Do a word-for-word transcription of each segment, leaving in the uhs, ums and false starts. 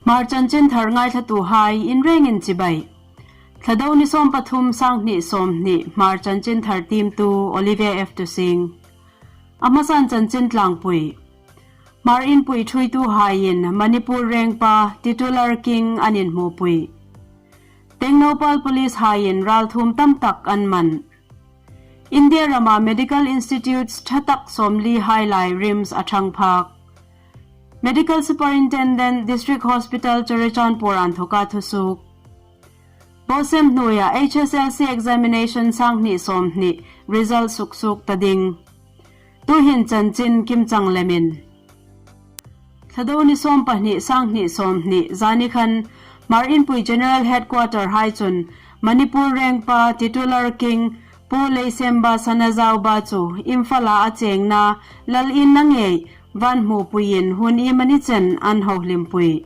Hmar chanchinthar ngaithlatuhai inrengin chibai. Thlado ni sawm pathum, sanghni sawmhni, Hmar chanchinthar tiemtu Olivia F Tusing. A hmasan chanchin tlangpui. Hmar Inpui thuoituhaiin Manipur rengpa titular king an inhmupui. Tengnoupal Police haiin ralthuom tamtak an man. India rama medical institutes ṭha tak sawmli hai lai RIMS a ṭhang phak. Medical Superintendent District Hospital Churachandpur a inthoka thusuok. Bosem hnuoia H S L C examination sanghni sawmhni result suksuok ta ding. Tuhin chanchin kimchang lemin. Thlado ni sawm pahni, sanghni sawmhni, zanikhan Hmar Inpui General Headquarter hai chun Manipur rengpa titular king Pu Leisemba Sanajaoba chu Imphal-a a chengna lal in a ngei van hmupuiin hun iemani chen an hohlimpui.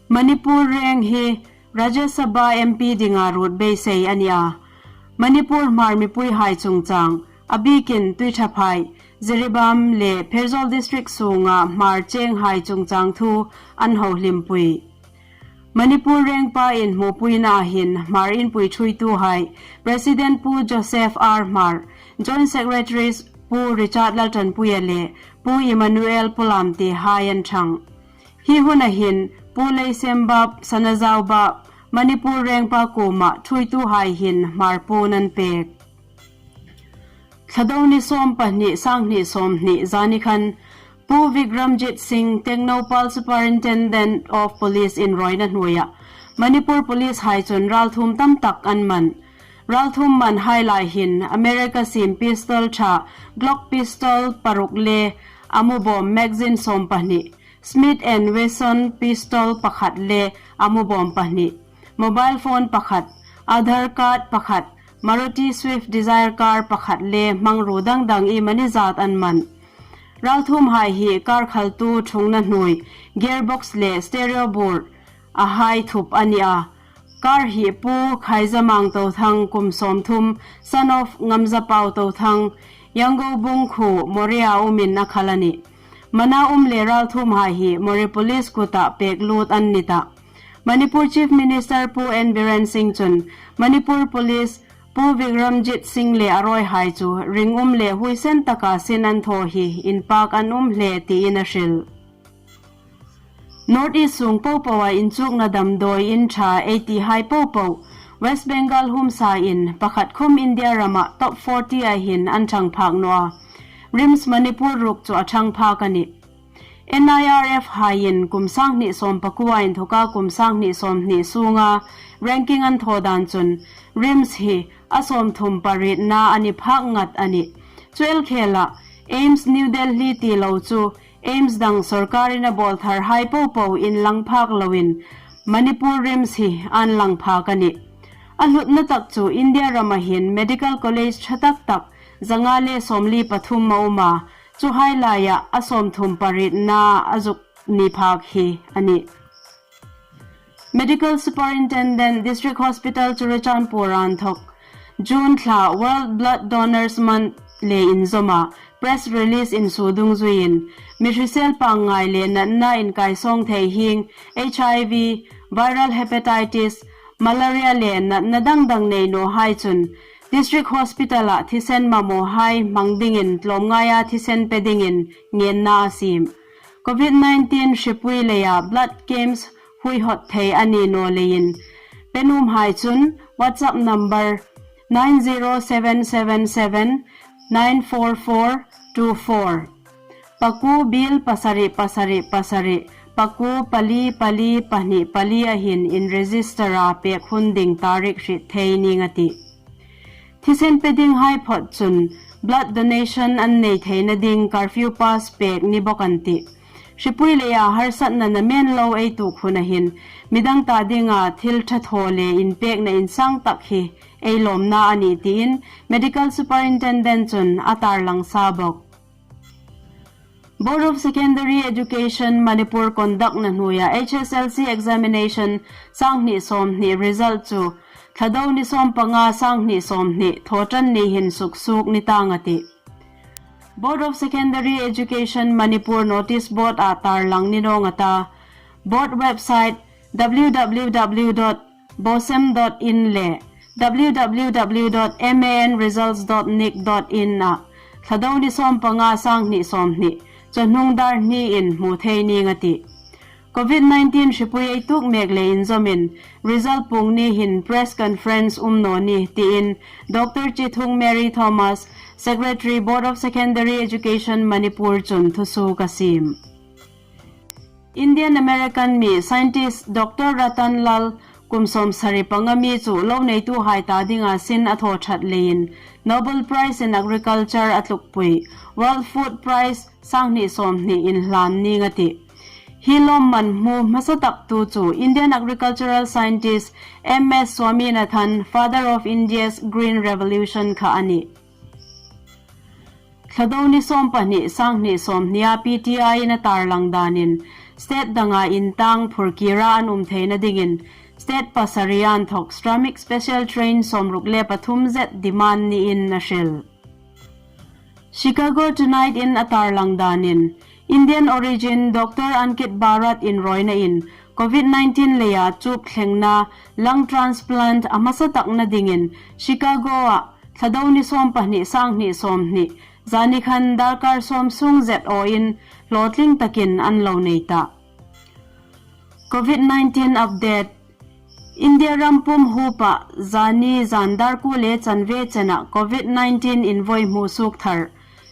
Manipur reng hi Rajya Sabha M P dinga ruot beisei a ni a. Manipur Hmar mipuihai chungchang, a bikin Tuithaphai, Jiribam le Pherzawl District sunga Hmar chenghai chungchang thu an hohlimpui. Manipur rengpa inhmupuina hin Hmar Inpui thuoituhai, President Pu Joseph R Hmar, Joint Secretaries Pu Richard Laltanpuia le Pu Emmanuel Pulamte hai an ṭhang. Hi huna hin Pu Leisemba Sanajaoba Manipur rengpa kuoma thuoituhai hin Hmar puon an pek. Thlado ni sawm pahni, sanghni sawmhni, zanikhan Pu Vikramjit Singh, Tengnoupal Superintendent of Police inrawina hnuoia Manipur Police hai chun ralthuom tamtak an man. Ralthuom man hai lai hin America siem pistol ṭha Glock pistol paruk le a mubawm magazine sawm pahni, Smith and Wesson pistol pakhat le a mubawm pahni, mobile phone pakhat, Aadhaar card pakhat, Maruti Swift Dzire car pakhat le hmangruo dang dang iemani zat an man. Ralthuomhai hi car khaltu ṭhungna hnuoi, gearbox le stereo bur a hai thup a ni a. Car hi Pu Khaizamang Tothang kum sawmthum, son of Ngamzapau Tothang, Yangoubung khuo Moreh-a umin a khal a nih. Mana um le ralthuomhai hi Moreh Police kuta pek lut an ni tah. Manipur Chief Minister Pu N Biren Singh chun Manipur Police Pu Vikramjit Singh le a rawihai chu ringum le huoisen taka sin an thaw hi inpak an um hle tiin a hril. North East sung popoa inchukna damdawi in ṭha ei tihai popo West Bengal humsain pakhat khum India rama top forty-a hin an ṭhang phak naw a. RIMS Manipur ruk chu a ṭhang phak a nih. N I R F haiin kum sanghni sawm pakua inthoka kum sanghni sawmhni sunga ranking an thaw dan chun RIMS hi a sawmthum parietna a ni phak ngat a nih. Chu el khela AIIMS New Delhi ti lo chu AIIMS dang sawrkarin a bawl thar hai popo inlang phak loin Manipur RIMS hi an lang phak a nih. A hlutna tak chu India rama hin medical college ṭha tak tak zanga le sawmli pathum a um a, chuhai laia a sawmthum parietna a zuk ni phak hi a nih. Medical Superintendent District Hospital Churachandpur a inthok June thla World Blood Donors Month le inzawma press release insuo dungzuiin mi hrisel pangngai le natna inkaisawng thei hieng H I V, viral hepatitis, malaria le natna dang dang nei nawhai chun District Hospital-a thisen mamawhai hmang dingin tlawmngaia thisen pe dingin ngenna a siem. Covid nineteen hripui leia blood camps huihawt thei a ni naw leiin pe nuomhai chun WhatsApp number nine zero seven seven seven nine four four two four, pakuo biel pasari pasari pasari, pakuo pali pali pahni pali-a hin inregister-a pek hun ding tarik hriet thei ning a tih. Thisen pe dinghai phawt chun blood donation an nei theina ding curfew pass pek ni bawk an tih. Hripui leia harsatna namen lo ei tuok huna hin midang ta dinga thil ṭha thaw le inpekna insang tak hi ei lawmna a nih tiin Medical Superintendent chun a tarlang sa bawk. Board of Secondary Education Manipur conduct-na hnuoia H S L C examination sanghni sawmhni result chu Thlado ni sawm panga, sanghni sawmhni Thawṭanni hin suksuok ni tang a tih. Board of Secondary Education Manipur notice board-a tarlang ni nawng a ta. Board website w w w dot bosem dot in le w w w dot man results dot nic dot in-a Thlado ni sawm panga, sanghni sawmhni, chawhnung dar hni in hmu thei ning a tih. Covid nineteen hripui ei tuok mek le inzawmin result puong ni hin press conference um naw ni tiin Doctor Chithung Mary Thomas, Secretary, Board of Secondary Education, Manipur chun thusuok a siem. Indian American mi scientist Doctor Ratan Lal, kum sawmsari panga mi chu lo neituhai ta dinga sin a thaw ṭhat leiin Nobel Prize in Agriculture a tlukpui World Food Prize sanghni sawmhni inhlan ning a tih. Hi lawmman hmu hmasataktu chu Indian agricultural scientist M S Swaminathan, father of India's Green Revolution kha a nih. Thlado ni sawm pahni, sanghni sawmhnia P T I in a tarlang danin state danga intang phurkira an um theina dingin state pasari inthawk Shramik Special Train sawmruk le pathum zet demand niin a hril. Chicago Tonight in a tarlang danin Indian origin Doctor Ankit Bharat inrawinain Covid nineteen leia chup thlengna lung transplant a hmasatakna dingin Chicago-a Thlado ni sawm pahni, sanghni sawmhni, zani khan darkar sawm sung zet awin hlawtling takin an lo nei ta. Covid nineteen update. India ram pum huopa zani zan dar kuo le chanve chena Covid nineteen invawi hmusuok thar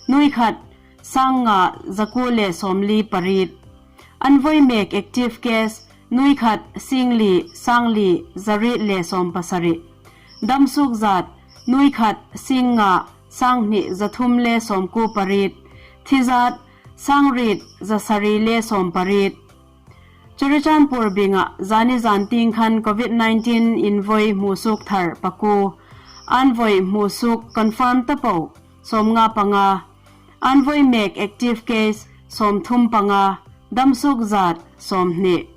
nuoi khat, sangnga zakuo le sawmli pariet. An vawi mek active case nuoi khat, singli, sangli, zariet le sawm pasari. Damsuok zat nuoi khat, singnga, sanghni, zathum le sawmkuo pariet. Thi zat sangriet, zasari le sawm pariet. Churachandpur binga zani zan tieng khan Covid nineteen invawi hmusuok thar pakuo. An vawi hmusuok confirm ta po sawmnga panga. An vawi mek active case sawmthum panga. Damsuok zat sawmhni.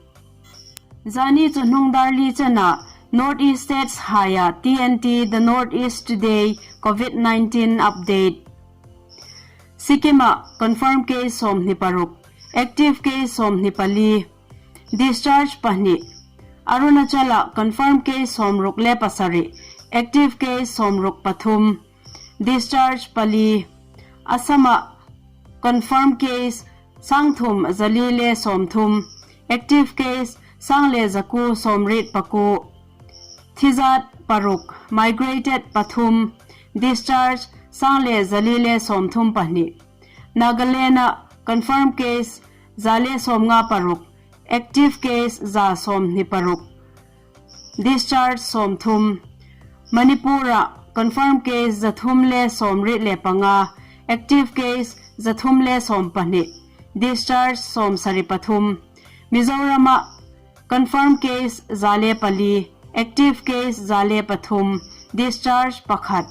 Zani chawhnung dar li chena North East States haia T N T The North East Today Covid nineteen update. Sikkima confirm case sawmhni paruk, active case sawmhni pali, discharge pahni. Arunachala confirm case sawmruk le pasari, active case sawmruk pathum, discharge pali. Assama confirm case sangthum zali le sawmthum, active case sang le zakuo sawmriet pakuo. Thi zat paruk, migrated pathum, discharge sang le zali le sawmthum pahni. Nagaland-a confirm case za le sawmnga paruk, active case za sawmhni paruk, discharge sawmthum. Manipur-a confirm case zathum le sawmriet le panga, active case zathum le sawm pahni, discharge sawmsari pathum. Mizoram-a confirm case za le pali, active case za le pathum, discharge pakhat.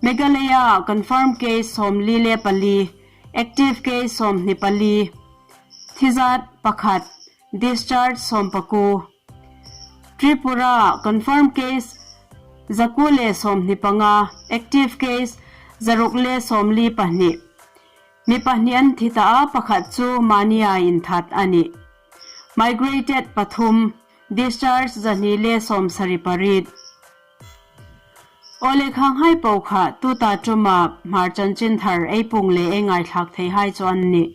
Meghalaya confirm case sawmli le pali, active case sawmhni pali, thi zat pakhat, discharge sawm pakuo. Tripura confirm case zakuo le sawmhni panga, active case zaruk le sawmli pahni. Mi pahni an thi ta a, pakhat chu mani-a inthat a nih. Migrated pathum, discharge zahni le sawmsari pariet. Aw le, khanghai po kha tuta ṭuma Hmar chanchinthar ei puong le ei ngaithlak theihai chu an nih.